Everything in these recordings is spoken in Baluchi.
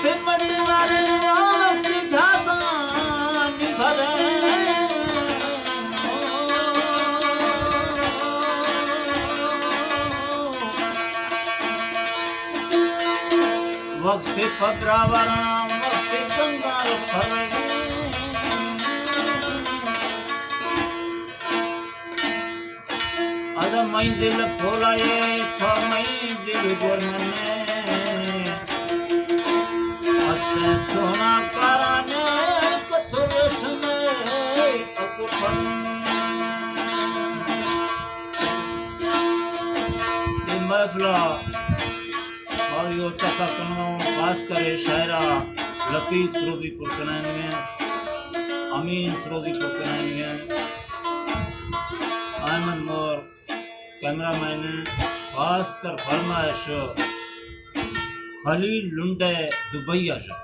سمٹ والے واسطے جھازانی بھرے۔ وقت پہ براوراں، وقت کنگال پھرے۔ ادا مئی دل پھولائے، تھا مئی دل گورمنے۔ استے سونا کارانے، کتھو ریشمے اکو پھن۔ اے محفلا آڈیو تکا کنوں، خاص کر اے شاعرا لطیف سروزی پر کنائنگے، امین سروزی پر کنائنگے، احمد مور کیمرہ مین، خاص کر فرمائش خلیل لنڈے دبئی آ شو۔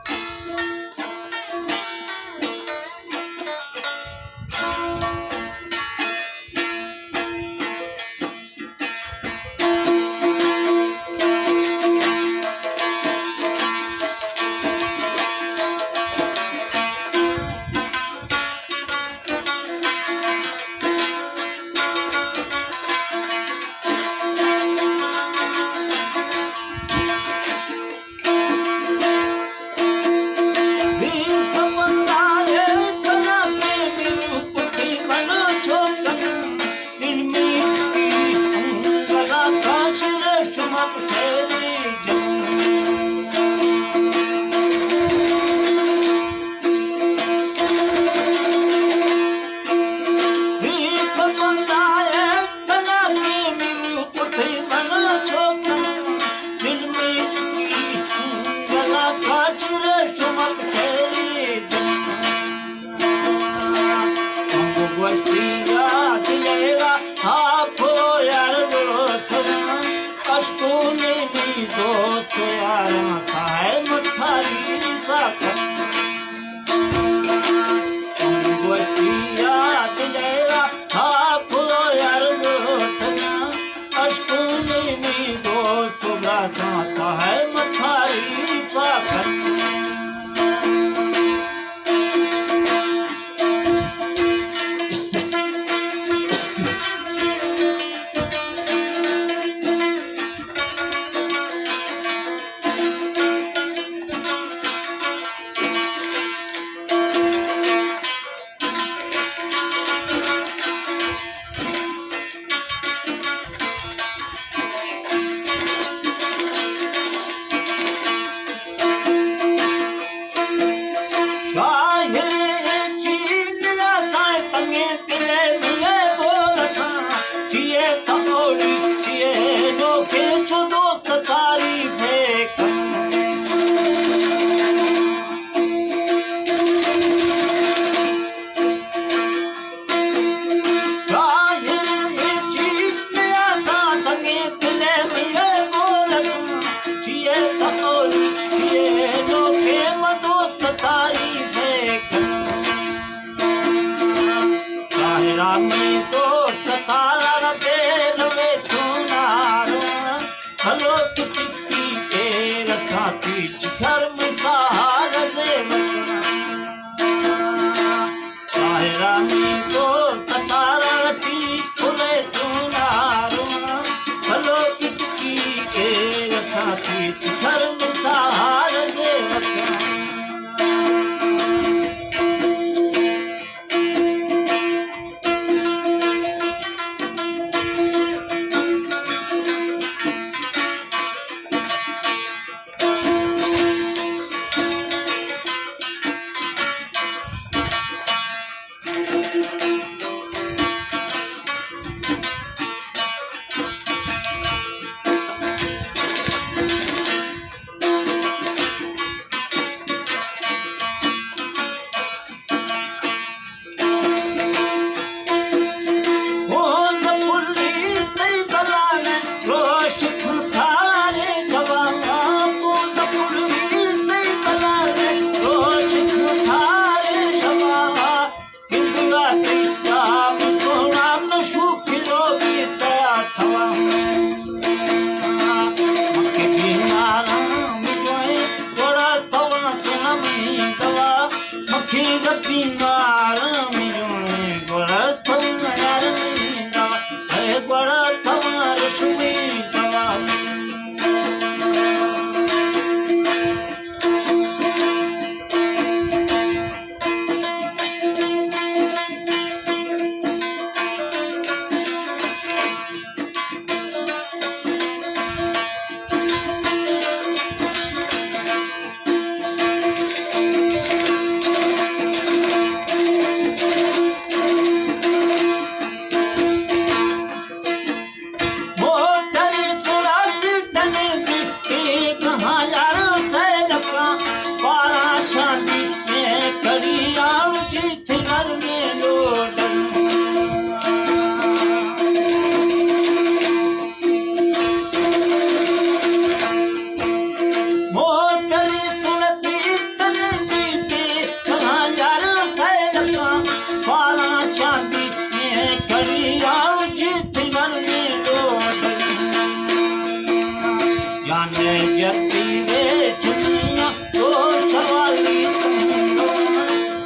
یعنی جتی ویچنیا تو شوالی تنگا،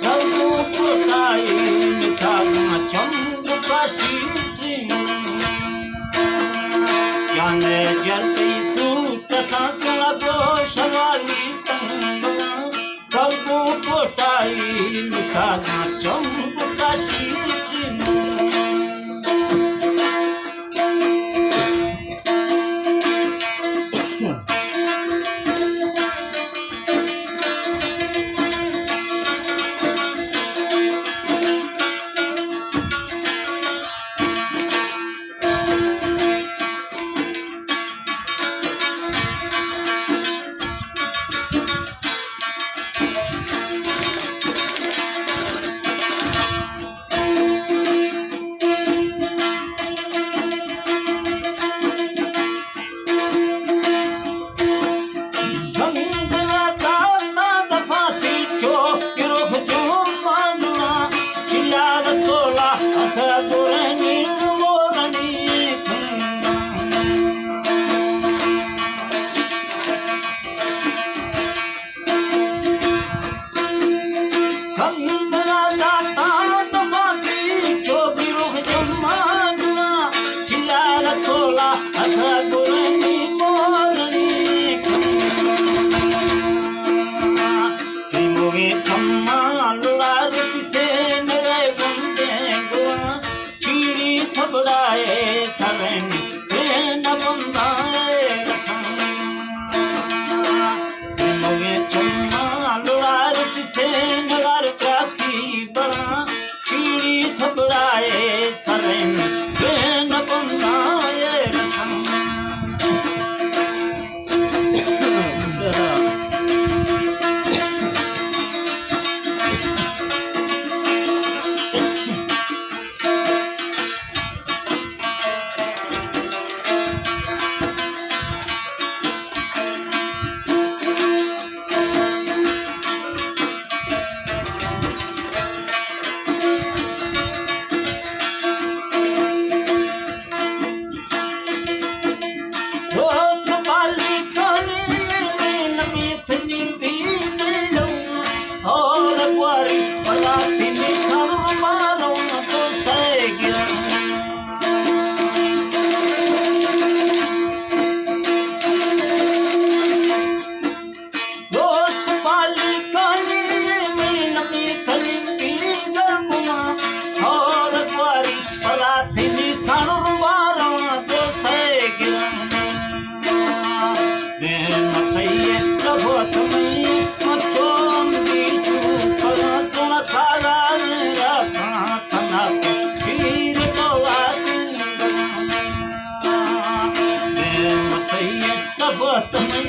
تو کوٹائی مثالاں چم کاشی سنگا۔ یعنی جتی سوت تاں سنگا تو شوالی تنگا، تو کوٹائی مثالاں چم کاشی سنگا۔ کندرا داتاں دماغی چوبی روح جماننا، چلال تولا اتھا گرنی مورنی کندرا۔ سیموگی چماں لڑار کسے نگے بندے گوا، چیڑی تھبڑائے سرن سین بندائے رکھاں۔ سیموگیں چماں لڑارت سین غار کراتی براں، چیڑی تھبڑائے سرن سین بندائے رکھاں۔ دوست بالی کانی منی نبی تلکی گرگنا، اور دواری پلاتینی سانو مارا دوسے گرنا۔ دیم تیے تبوت مئی مچوم دی چو پلاتنا تالا میرا تنا پیر ڈولا دیم تیے تبوت مئی